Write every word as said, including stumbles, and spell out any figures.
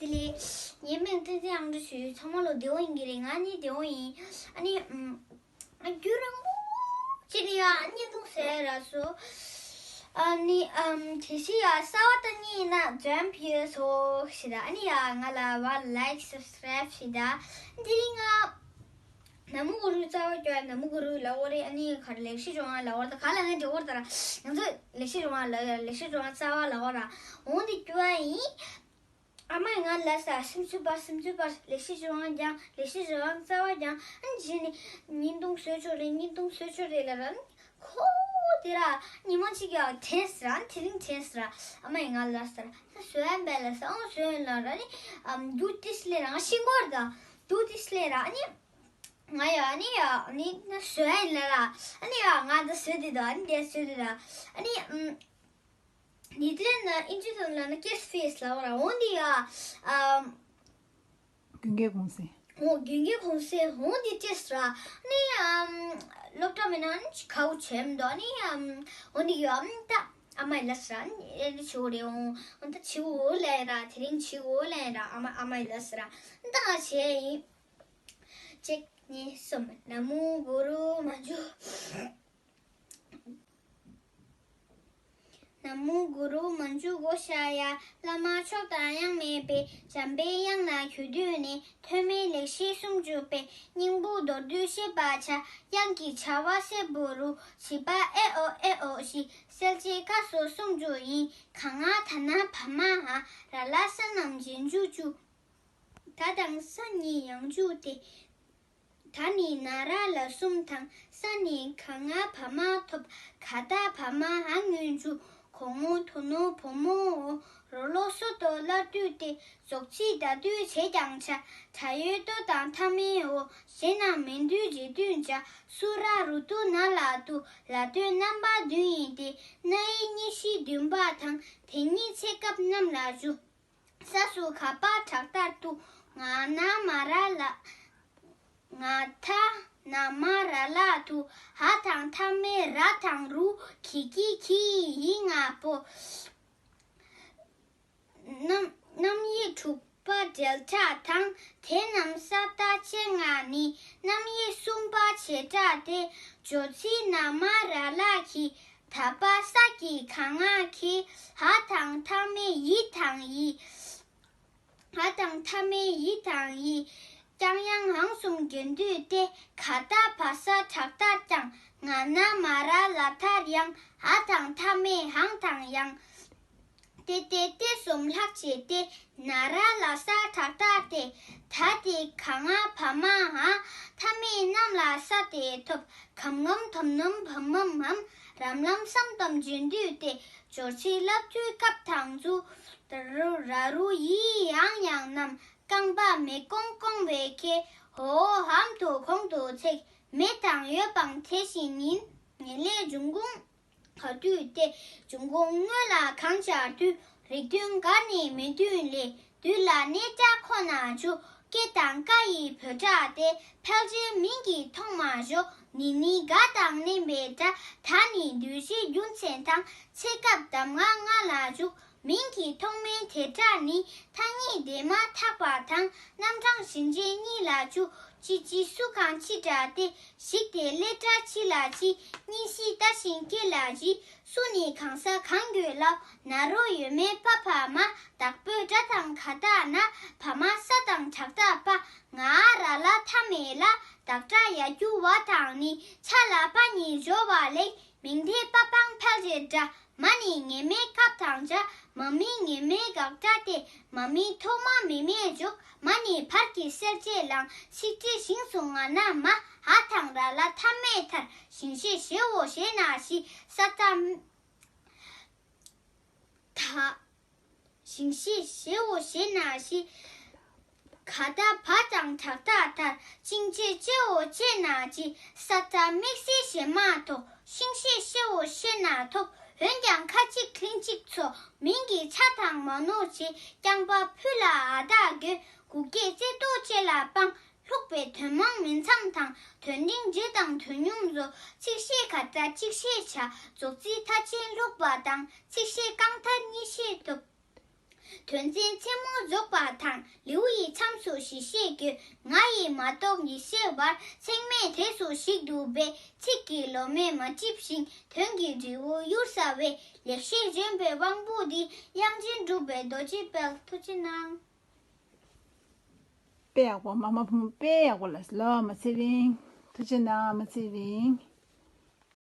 དེ་ལས་ངའི་མིང་བསྟན་འཛིན་དབྱངས་སྒྲོན་ཞུ། ཚང་མ་ལོ་བདེ་པོ་ཡིན་གྱི་རེད། ང་ནི་བདེ་པོ་ཡིན། ཨ་ནི་ཨམ། ཨ། རྒྱུན་རིང་པོ་ཅིག་ནས་ཡ་བརྙན་ཐུང་བཟོས་རག་སོང་། ཨ་ནི་ཨམ། གལ་སྲིད་ཡ་གསར་པ་ལྟ་མཁན་ཡིན་ན་འཇམ་ཕིའུ་སོ་ཞེས་དང་། ཨ་ནི་ཡ་ང་ལ་བ་ལའིཀ་སབ་སི་ཀ་རའིབ་བྱེད་དང་། དེ་རིང་ང་ན་མོ་གུ་རུ་རྩ་བ་སྐྱོར། ན་མོ་གུ་རུ་ལབ་པ་རེད། ཨ་ནི་ག་རེ་ལེགས་བཤད་ལྗོན་དབང་ལབ་པ་རེད། ད་ག་ལ་ངས་འགྲིག་པ་རེད། ད་ང་ཚོ་ལེགས་བཤད་ལྗོན་དབང་ལབ་ཡ། ལེགས་བཤད་ལྗོན་དབང་རྩ་བ་ལབ་པ་རེད། འོ་འདི་སྐྱོར་བ་ཡིན། ཨ་མས་ང་ལ་ལབ་ས། སེམས་ཚུལ་པར། སེམས་ཚུལ་པར། ལེགས་བཤད་ལྗོན་དབང་སྦྱང་། ལེགས་བཤད་ལྗོན་དབང་རྩ་བ་སྦྱང་། ཨ་ནི་རྗེས་ནས་བརྙན་ཐུང་བཟོས་ཆོག་རེད། བརྙན་ཐུང་བཟོས་ཆོག་རེད་ལབ་ར། ཁོ་དེ་ར་ཉི་མ་གཅིག་ཡ་དྲན་སོང་ར། དེ་རིང་དྲན་སོང་ར། ཨ་མས་ང་ལ་ལབ་ས་ར། ད་བཟོ་ཡ་མེད་ལབ་ས། ཨོ་བཟོས་ཡིན་ལབ་ར། ཨ་ནི་ཨམ། རྒྱུ་ཏིས་ལས་ར། ང་ཤེས་ཀྱི་ཡོད་རེད། ད་རྒྱུ་ཏིས་ལས་ར། ཨ་ནི་ང་ཡ་ཨ་ནི་ཡ་ཨ་ནི་ན་བཟོ་ཡ་ཡིན་ལབ་ར། ཨ་ནི་ཡ་ང་ད་བཟོས་དེ་ད། ཨ་ནི་དེ་བཟོས་དེ་ད། ཨ་ནི་ཨམ། ནི་དེ་ན་ཨིན་ཇི་ཐོག་ལ་ན་ཀེ་སི་ཕེ་སི་ལབ་ར། འོ་འདི་ཡ། ཨམ། རྒྱུན་སྐྱེལ་གུང་སེང་། འོ་རྒྱུན་སྐྱེལ་གུང་སེང་འོ་འདི་ཏིས་ར། ནི་ཨམ། སློབ་གྲྭ་མེད་ན་ནི་ཁའུ་ཆེམ་དོ་ནི་ཨམ། འོ་འདི་ཡ་ཨམ། ད་ཨ་མ་ཡི་ལབ་ས་ར། ཨེ་འདི་ཆུ་རེ་འོང་། འོ་ད་ཆུ་འོ་ལེ་ར། དེ་རིང་ཆུ་འོ་ལེ་ར། ཨ་མ་ཨ་མ་ཡི་ལབ་ས་ར། ད་ང་བྱས་ཡིན། གཅིག་གཉིས་གསུམ། ན་མོ་གུ་རུ་མ་འཇུག་ན་མོ་གུ་རུ་མ་འཇུག་གོ་ཤ་ཡ། བླ་མ་མཆོག་དང་ཡང་མེད་པའི། འཇམ་པའི་དབྱངས་ལ་གུས་བཏུད་ནས། ཐོགས་མེད་ལེགས་བཤད་སུམ་ཅུ་པའི། སྙིང་པོ་མདོར་བསྡུས་བཤད་པར་བྱ། དབྱངས་ཀྱི་བྱ་བ་གསལ་པོ་རུ། བྱིས་པ་ཨེ་ཨོ་ཨེ་ཨོ་བཞི། གསལ་བྱེད་ཀ་སོགས་སུམ་ཅུ་ཡིན། ག་ང་ད་ན་བ་མ་འ། ར་ལ་ས་རྣམས་རྗེས་འཇུག་བཅུ། ད་དང་ས་གཉིས་ཡང་འཇུག་སྟེ། ད་ནི་ན་ར་ལ་གསུམ་དང་། ས་ནི་ག་ང་བ་མ་ཐོབ། ག་ད་བ་མ་འ་སྔོན་འཇུག་གོ་ངོ་དོ་ནོ་བོ་མོ་འོ། རོ་ལོ་སོ་ཏོ་སླར་བསྡུས་ཏེ། རྫོགས་ཚིག་ད་བསྡུས་བྱས་ཀྱང་བྱ། ད་ཡོད་ཏོ་དང་མཐའ་མེད་འོ། གཞན་རྣམས་མེད་བསྡུས་རྗེས་བསྡུས་བྱ། སུ་ར་རུ་ཏུ་ན་ལ་ཏུ། ལ་ཏོའི་རྣམ་པ་བདུན་ཡིན་ཏེ། ན་ཡི་གཉིས་བཞི་བདུན་པ་དང་། དེ་གཉིས་ཚེ་སྐབས་རྣམས་ལ་འཇུག་ས་སུ་ག་པ་དྲག་མཐར་ཏུ། ང་ན་མ་ར་ལ། ང་ད་ན་མ་ར་ལ་དུ། འ་དང་མཐའ་མེད་ར་དང་རུ། གི་གི་གི་ཡི་ང་པོ། རྣམ་རྣམ་དབྱེ་དྲུག་པ་འབྲེལ་སྒྲ་དང་། དེ་རྣམས་ས་མཐའ་ཅན་ལྔ་ནི། རྣམ་དབྱེ་གསུམ་པ་བྱེད་སྒྲ་སྟེ། སྦྱོར་ཚིག་ན་མ་ར་ལ་གི། ད་པ་ས་ཀྱི་ག་ང་གི། འ་དང་མཐའ་མེད་ཡི་དང་ཡི། འ་དང་མཐའ་མེད་ཡི་དང་ཡི། ཀྱང་ཡང་འང་གསུམ་རྒྱན་སྡུད་དེ། ག་ད་བ་ས་དྲག་མཐར་ཀྱང་། ང་ན་མ་ར་ལ་མཐར་ཡང་། འ་དང་མཐའ་མེད་འང་དང་ཡང་། ཏེ་ཏེ་སྟེ་གསུམ་ལྷག་བྱས་ཏེ། ན་ར་ལ་ས་དྲག་མཐར་ཏེ། ད་སྟེ་ག་ང་བ་མ་འ། མཐའ་མེད་རྣམས་ལ་ས་སྟེ་ཐོབ། གམ་ངམ་དམ་ནམ་བམ་མམ་འམ། རམ་ལམ་སམ་དམ་རྗེས་འདུས་ཏེ། སྦྱོར་ཚིག་ལབ་དུས་སྐབས་དང་ཚུ། ད་རུ་ར་རུ་ཡི་ཡང་ཡང་རྣམས། རྐང་པ་མེ་ཀོང་ཀོང་བའི་ཁའི། འོ་འོ་འམ་དུ་གོང་དུ་ཚེག་མེ་དང་ཡོད་པའང་དེ་བཞིན་ཡིན། ངེས་ལས་འབྱུང་ཁུངས་ག་དུས་ཏེ། འབྱུང་ཁུངས་དངོས་ལ་གང་སྦྱར་དུས། རིགས་མཐུན་ག་ནི་མི་མཐུན་ལས། དུས་ལ་གནས་སྒྲ་ཁོ་ན་འཇུག་སྐད་དང་ཀ་ཡི་བོད་སྒྲ་སྟེ། ཕལ་ཆེར་མིང་གིས་མཐོང་མ་བཞོ། ནི་ནི་ག་དང་བརྣན་པའི་སྒྲ། ད་ནི་འདུས་བྱས་རྒྱུ་མཚན་དང་། ཚེ་སྐབས་གདམས་ངག་ལྔ་ལ་འཇུག་མིང་གིས་མཐོང་མིན་དེ་སྒྲ་ནི། ཐ་སྙད་དེ་མ་ཐག་པ་དང་། རྣམ་གྲངས་གཞན་བྱས་གཉིས་ལ་འཇུག་ཅི་ཅི་སུ་གང་ཅི་སྒྲ་སྟེ། ཞིག་སྟེ་སླད་སྒྲ་ཅི་ལ་ཅི། གཉིས་བཞི་ལྟ་ཞིང་སྐད་ལ་ཇི། སུ་ནི་གང་ཟག་གང་དགོས་ལབ། ན་རོ་ཡོད་མེད་པ་བ་མ། བདག་པོས་དགྲ་དང་ག་ད་ན། བ་མ་ས་དང་དྲག་མཐར་པ། ང་འ་ར་ལ་མཐའ་མེད་ལ། བདག་སྒྲ་ཡར་རྒྱུ་བ་དང་ནི། ཆ་ལ་པ་ཉིད་སྦྱོར་བ་ལེགས། མིང་མཐའི་པ་སྤང་ཕལ་ཆེར་སྒྲ། མ་ནི་ངེས་མེད་སྐབས་དང་སྦྱར། མ་མིན་ངེས་མེད་དགག་སྒྲ་སྟེ། མ་མིན་ཐོག་མ་མེ་མེད་འཇོག་མ་ནི་བར་གྱི་གསལ་བྱེད་ལའང་། ཚིག་འབྲེལ་ཞིང་སུ་ང་ན་མ། འ་དང་ར་ལ་མཐའ་མེད་མཐར། ཞིང་ཤེས་ཞེའོ་ཞེ་ན་ཞི། ས་མཐའ་ད། ཞིང་ཤེས་ཞེའོ་ཞེ་ན་ཞི། ག་ད་བ་དང་དྲག་མཐར་དར། ཅིང་ཅེ་ཅེའོ་ཅེ་ན་ཅི། ས་མཐའ་དམིགས་བསལ་ཞེ་མ་དོ། ཤིང་ཤེས་ཤེའོ་ཤེ་ན་ཐོབ། འོན་ཀྱང་ཁ་ཅིག་གླིང་གཅིག་ཚོ། མིང་གི་ཆ་དང་མ་ནོར་བྱེད། རྐྱང་པ་ཕུ་ལ་འ་ད་དགོས། གུག་སྐྱེད་རྩེ་གཏོགས་ཅེ་ལ་སྤང་། ལྷུག་པའི་དོན་མང་མིང་མཚམས་དང་། དོན་འབྲིང་འབྲེལ་དང་དོན་སྙོམས་བཟོ། ཚིག་ཤེས་ག་ད་གཅིག་ཤེས་བྱ། རྫོགས་ཚིག་མཐའ་ཅན་ལྷུག་པ་དང་། ཚིག་ཤེས་རྐང་མཐར་གཉིས་ཤེས་ཐོབ། དོན་ཚན་ཆེན་མོ་རྫོགས་པ་དང་ལེའུ་ཡི་མཚམས་སུ་ཞི་བྱེད་ཀྱི་ང་ཡི་མ་གཏོགས་ཉིད་ཤེས་པར་ཚེགས་མེད་དེ་སུ་ཞིག་འདུག་པས་ཚིག་གི་ལོ་མས་མ་བཅིབས་ཤིང་དོན་གྱི་འབྲས་བུ་གཡུར་ཟ་བའི་ལེགས་བཤད་ལྗོན་པའི་དབང་པོ་འདི་དབྱངས་ཅན་གྲུབ་པའི་རྡོ་རྗེ་དཔལ། ཐུགས་རྗེ་གནང་། དཔེ་ཡག་པོ། མ་མ་ཕུང་དཔེ་ཡག་པོ་ལ་ལོ་མ་ཚེ་རིང་། ཐུགས་རྗེ་གནང་མ་ཚེ་རིང་།